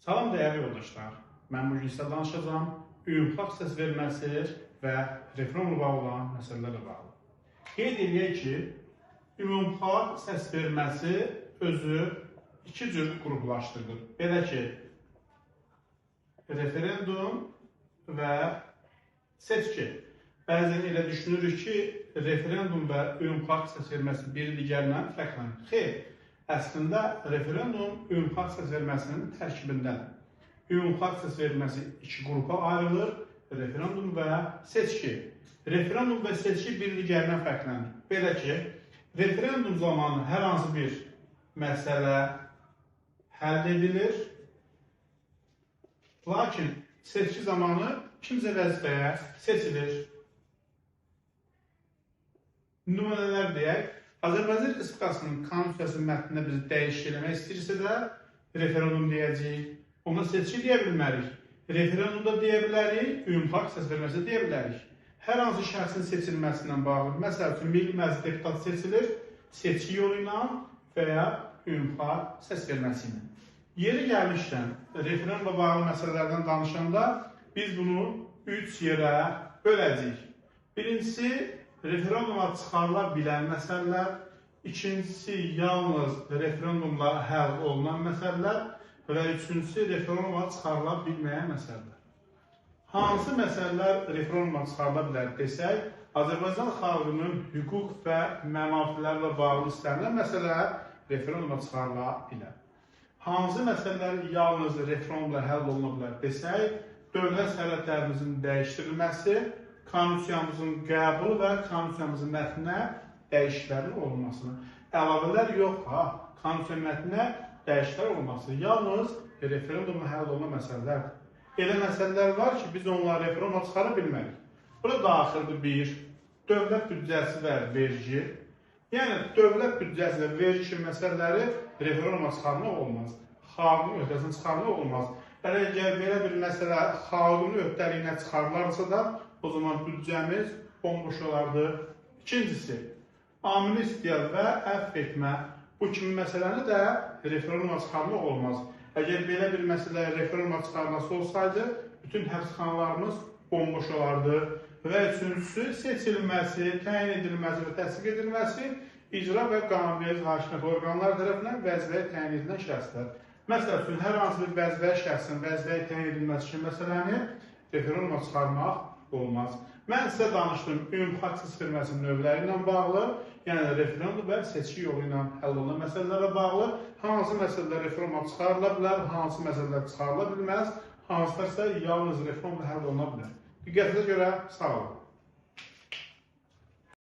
Salam dəyərli yoldaşlar. Mən bu gün sizə danışacağam ümumxalq səs verməsi və referendumla bağlı olan məsələlərlə bağlı. Qeyd eləyək ki, ümumxalq səs verməsi özü iki cür qruplaşdırılır. Belə ki, referendum və seçki. Bəzən elə düşünürük ki, referendum və ümumxalq səs verməsi biri digərindən fərqlənir. Xeyr, əslində referendum ümumxalq səs verməsinin tərkibindədir. Ümumxalq səs verməsi iki qrupa ayrılır: referendum və seçki. Referendum və seçki bir digərindən fərqlənir. Belə ki, referendum zamanı hər hansı bir məsələ həll edilir, lakin seçki zamanı kimsə vəzifəyə seçilir. Nümunələr deyək, Azərbaycan Respublikasının Konstitusiyası mətnində biz dəyişiklik eləmək istəyirsə də referendum deyəcəyik. Ona seçki deyə bilmərik. Referendumda deyə bilərik, ümumxalq səs verməsi deyə bilərik. Hər hansı şəxsin seçilməsindən bağlı, məsəl üçün Milli Məclis deputatı seçilir, seçki yolu ilə və ya ümumxalq səs verməsi ilə. Yeri gəlmişkən, referendumla bağlı məsələlərdən danışanda biz bunu 3 yerə böləcəyik. Birincisi, referenduma çıxarıla bilən məsələlər, ikincisi, yalnız referendumla həll olunan məsələlər və üçüncüsü, referenduma çıxarıla bilməyən məsələlər. Hansı məsələlər referenduma çıxarıla bilər desək, Azərbaycan xalqının hüquq və mənafelərlə bağlı istənilən məsələlər referenduma çıxarıla bilər. Hansı məsələlər yalnız referendumla həll oluna bilər desək, dövlət sərhədlərimizin dəyişdirilməsi, Konstitusiyamızın qəbulu və konstitusiyamızın mətninə dəyişikliklərin olunmasını. Əlavələr yox, ha, konstitusiya mətninə dəyişikliklər olması yalnız referendumla həll olunan məsələlərdir. Elə məsələlər var ki, biz onları referenduma çıxara bilmərik. Bura daxildir bir, dövlət büdcəsi və vergi. Yəni, dövlət büdcəsi və vergi məsələləri referenduma çıxarmaq olmaz. Xalqın öhdəsinə çıxarmaq olmaz. Əgər belə bir məsələ xalqın öhdəliyinə çıxarılarsa da, o zaman büdcəmiz bomboş olardı. İkincisi, amnistiya və əfv etmə. Bu kimi məsələni də referenduma çıxarmaq olmaz. Əgər belə bir məsələ referenduma çıxarılması olsaydı, bütün həbsxanalarımız bomboş olardı. Və üçüncüsü, seçilməsi, təyin edilməsi və təsdiq edilməsi icra və qanunverici hakimiyyət orqanları tərəfindən vəzifəyə təyin edilən şəxslər. Məsəl üçün, hər hansı bir vəzifəyə şəxsin vəzifəyə təyin edilməsi kimi məsələni referenduma çıxarmaq olmaz. Mən sizə danışdım ümumxalq səs verməsinin növləri ilə bağlı, yəni referendum və seçki yolu ilə həll olunan məsələlərlə bağlı, hansı məsələlər referenduma çıxarıla bilər, hansı məsələlər çıxarıla bilməz, hansılar isə yalnız referendumla həll oluna bilər. Diqqətinizə görə sağ olun.